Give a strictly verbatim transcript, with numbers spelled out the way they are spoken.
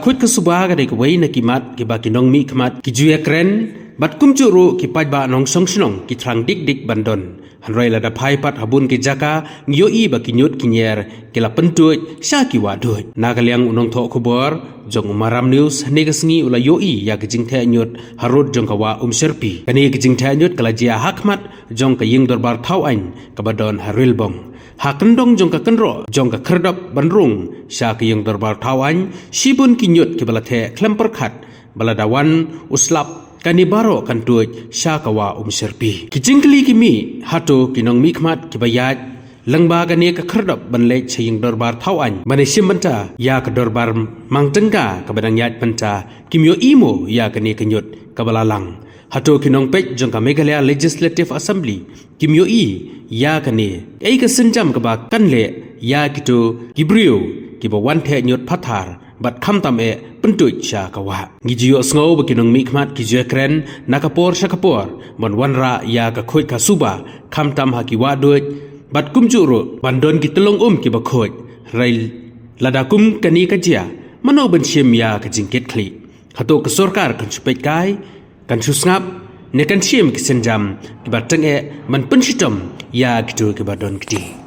Khuid ka suba ka dei kawei na ki mat kiba ki nongmihkhmat ki ju ïakren bad kumjuh ruh ki paidbah nongshong shnong ki thrang dik dik ban don. Hynrei lada phai pat ha bun ki jaka ngi ïohi ba ki ñiut ki ñier ki la pyntuid sha ki wah duid. Na ka liang u nongthoh khubor jong u Maram News hynne ka sngi u la ïohi ïa ka jingtheh ñiut harud jong ka wah Umsyrpi. Kane ka jingtheh ñiut ka la jia ha khmat jong ka ïing dorbar thaw aiñ kaba don ha Rilbong. Ha kyndong jong ka kynroh jong ka khyrdop ban rung sha ka ïing dorbar thaw aiñ, shibun ki ñiut kiba la theh khlem pyrkhat ba lada wan u slap kane baroh kan tuid sha ka wah Umsyrpi. Ki jingkylli ki mih, hato ki nongmihkhmat kiba ïaid lyngba kane ka khyrdop ban leit sha ïing dorbar thaw aiñ ban ïashim bynta ïa ka dorbar Mangtengka kaba dang ïaid bynta kim ïohi mo ïa kane ka ñiut kaba la lang? Hato ki nongpeit jong ka Meghalaya Legislative Assembly kim ïohi ïa kane? Ei ka sienjam kaba kan leh ïa kito ki briew kiba wan theh ñiut pathar bad khamtam eh pyntuid sha ka wah? Ngi ju ïohsngew ba ki nongmihkhmat ki ju ïakren na ka por sha ka por ban wanrah ïa ka khuid ka suba khamtam ha ki wah duid bad kumjuh ruh ban don ki tyllong um kiba khuid. Hynrei lada kum kane ka jia, mano ban shim ïa ka jingkitkhlieh? Hato ka sorkar kan shu peit kai, kan shu sngap, ne kan shim ki sienjam kiba tyngeh ban pynshitom ïa kito kiba don kti?